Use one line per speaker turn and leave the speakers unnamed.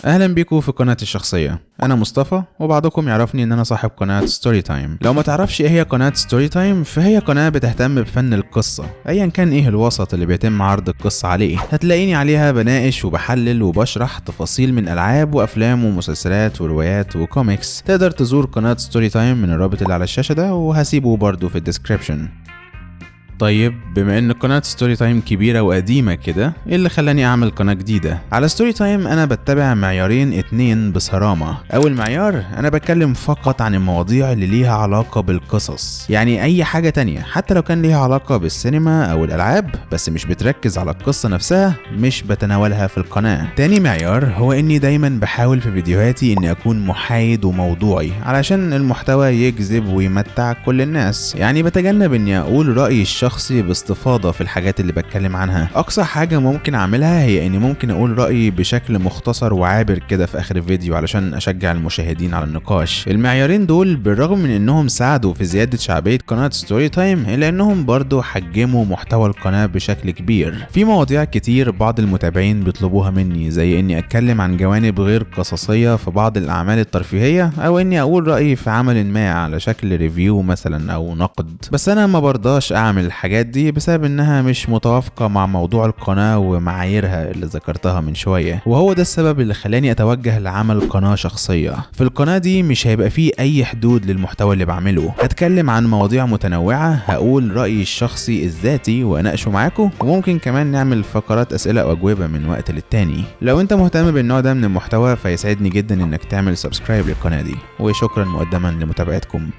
اهلا بيكم في قناتي الشخصية. انا مصطفى، وبعضكم يعرفني ان انا صاحب قناة Story Time. لو ما تعرفش ايه هي قناة Story Time، فهي قناة بتهتم بفن القصة، ايا كان ايه الوسط اللي بيتم عرض القصة عليه. هتلاقيني عليها بناقش وبحلل وبشرح تفاصيل من العاب وافلام ومسلسلات وروايات وكوميكس. تقدر تزور قناة Story Time من الرابط اللي على الشاشة ده، وهسيبه برضو في ال description. طيب، بما ان قناة Story Time كبيرة وقديمة كده، ايه اللي خلاني اعمل قناة جديدة؟ على Story Time انا بتبع معيارين اتنين بصرامة. اول معيار، انا بتكلم فقط عن المواضيع اللي ليها علاقة بالقصص، يعني اي حاجة تانية حتى لو كان ليها علاقة بالسينما او الالعاب بس مش بتركز على القصة نفسها مش بتناولها في القناة. تاني معيار هو اني دايما بحاول في فيديوهاتي اني اكون محايد وموضوعي علشان المحتوى يجذب ويمتع كل الناس، يعني بتجنب اني اقول رأيي الشخصي باستفاضة في الحاجات اللي بتكلم عنها. أقصى حاجة ممكن أعملها هي إني ممكن أقول رأيي بشكل مختصر وعابر كده في آخر الفيديو علشان أشجع المشاهدين على النقاش. المعيارين دول بالرغم من إنهم ساعدوا في زيادة شعبية قناة Story Time، إلا إنهم برضو حجموا محتوى القناة بشكل كبير. في مواضيع كتير بعض المتابعين بيطلبوها مني، زي إني أتكلم عن جوانب غير قصصية في بعض الأعمال الترفيهية، أو إني أقول رأيي في عمل ما على شكل review مثلا أو نقد، بس أنا ما برضاش أعمل الحاجات دي بسبب انها مش متوافقة مع موضوع القناة ومعاييرها اللي ذكرتها من شوية. وهو ده السبب اللي خلاني اتوجه لعمل قناة شخصية. في القناة دي مش هيبقى فيه اي حدود للمحتوى اللي بعمله، هتكلم عن مواضيع متنوعة، هقول رأيي الشخصي الذاتي واناقشه معاكم، وممكن كمان نعمل فقرات اسئلة واجوبة من وقت للتاني. لو انت مهتم بالنوع ده من المحتوى فيسعدني جدا انك تعمل subscribe للقناة دي، وشكرا مقدما لمتابعتكم.